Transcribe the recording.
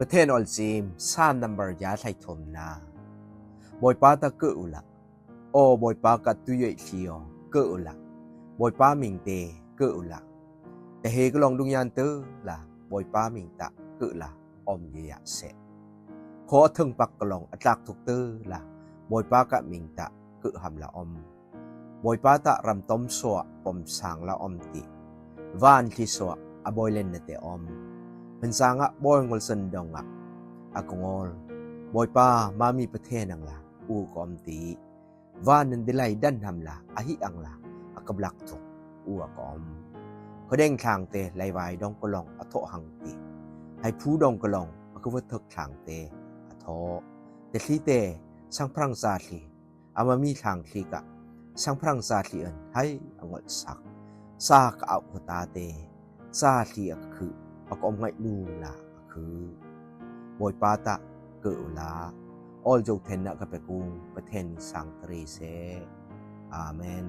ປະເທນອອນຊີມ ຊານນຳເບີຢາໄທຖົມນາ. ບອຍປາຕະເກີອຸລະ ອໍ ບອຍປາກະຕຸເຢຍເຊຍເກີອຸລະ ບອຍປາມິງເຕເກີອຸລະ ແຕ່ເຮກະລອງດຸງຍານເຕີລະ ບອຍປາມິງຕະເກີລະ ອອມເຢຍຍະເຊ ຂໍອະເທິງປັກກະລອງອະຕາກທຸກເຕີລະ ບອຍປາກະມິງຕະເກີຫຳລະອອມ ບອຍປາຕະຣຳຕ້ອມສົວະ ປອມສາງລະອອມຕິ ວານທີ່ສົວະ ອະບອຍເລັນນະເຕອອມ ເພິນສາງະບອຍງົວເຊິນດອງງະ ອາກະງອລ ບອຍປາມາມີປະເທນອັງລາ ອູກອມຕິ ວານນັ້ນໄດ້ໄລ່ດັນຫຳລາ ອະຫິອັງລາ ອາກະບລັກທຸກ ອູອາກອມ ຂະແດງທາງເຕ ໄລວາຍດອງກະລອງ ອະໂທະຫັງຕິ ໄຫພູດອງກະລອງ ອາກະວະເຖິກທາງເຕ ອະໂທະ ແຕ່ທີ່ເຕ ສັງພະລັງຊາທີ່ ອາມາມີທາງທີ່ກະ ສັງພະລັງຊາທີ່ເອີ້ນ ໄຫອະງົດສັກ ສາກະອາໂຄຕາເຕ ຊາທີ່ອາກະຄື ອາກອມໄງນູນາອາຄື ບອຍປາຕະເກີອຸລາ ອອລໂຈເທັນນະກະເປກຸງ ປະເທນສັງຕະເຣເຊ ອາເມນ.